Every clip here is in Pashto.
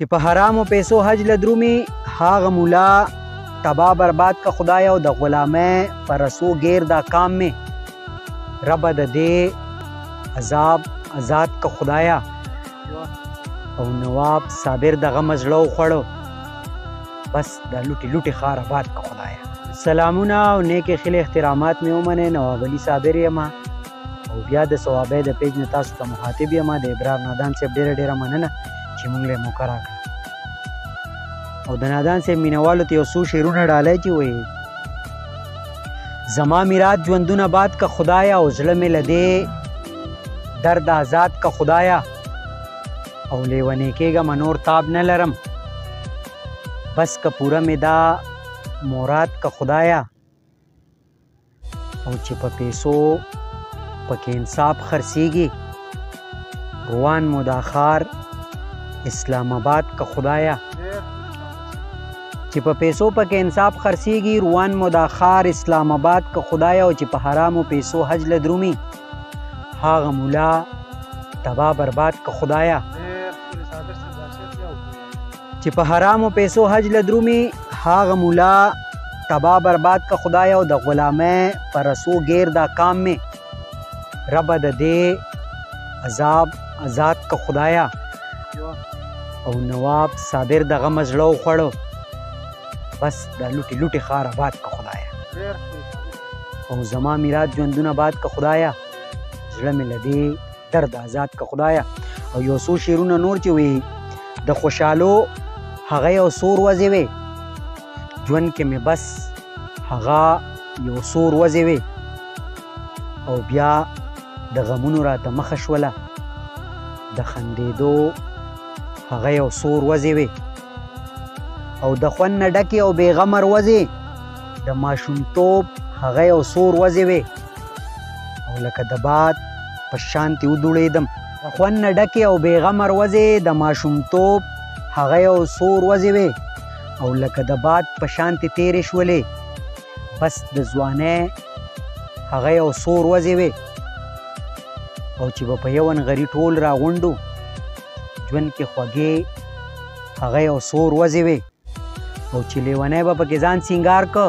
چې په حرامو پیسو حج له درومي، هاغه مولا تباه برباد که خدایه، او د غلامۍ په رسو ګیر دا کام مې ربه د دې عذاب آزاد که خدایه. او نواب صابر د غمه زړه وخوړو، بس د لوټې لوټې ښار آباد که خدایه. سلامونه او نیکې خلې احترامات مې ومنئ. نواب علي صابر یم او بیا د صوابۍ د پیج نه تاسو ته مخاطب یم. د ابرار نادان صاحب ډېره ډېره مننه چې مونږ له موقع راکړه. او د نادان صاحب مینوالو ته یو څو شعرونه ډالۍ چې وایي: زما میرات ژوندون آباد که خدایه، او زړه مې له دې درد آزاد که خدایه. او لیونی کېږم نور تاب نه لرم، بس که پوره مې دا مراد که خدایه. او چې په پیسو پکې انصاف خرڅېږي، روان مو دا ښار اسلام آباد که خدایه. چې په پیسو پکې انصاف خرڅېږي، روان مو دا ښار اسلام آباد که خدایه. او چې په حرامو پیسو حج له درومي، هغه مولا تباه برباد که خدایه. چې په حرامو پیسو حج له درومي، هغه مولا تباه برباد که خدایه. او د غلامۍ په رسو ګیر دا کام مې ربه د دې عذاب آزاد که خدایه. او نواب صابر د غمه زړه وخوړو، بس د لوټې لوټې ښار آباد که خدایه. او زما میرات ژوندون آباد که خدایه، زړه مې له دې درد آزاد که خدایه. او یو څو شعرونه نور چې وي: د خوشحالو هغه یو څو ورځې وې، ژوند کې مې بس هغه یو څو ورځې وې. او بیا د غمونو راته مخه شوله، د خندېدو هغه یو څو ورځې وې. او د خوند نه ډکې او بې غمه ورځې، د ماشومتوب هغه یو څو ورځې وې. او لکه د باد په شانتې ودوړېدم. د خوند نه ډکې او بې غمه ورځې، د ماشومتوب هغه یو څو ورځې وې. او لکه د باد په شانتې تېرې شولې، بس د ځوانۍ هغه یو څو ورځې وې. او چې به په یو انغري ټول راغونډو، ژوند کې خوږې هغه یو څو ورځې وې. او چې لیونی به پکې ځان سینګار که،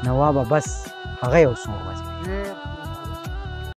نو به بس هغه یو څو ورځې.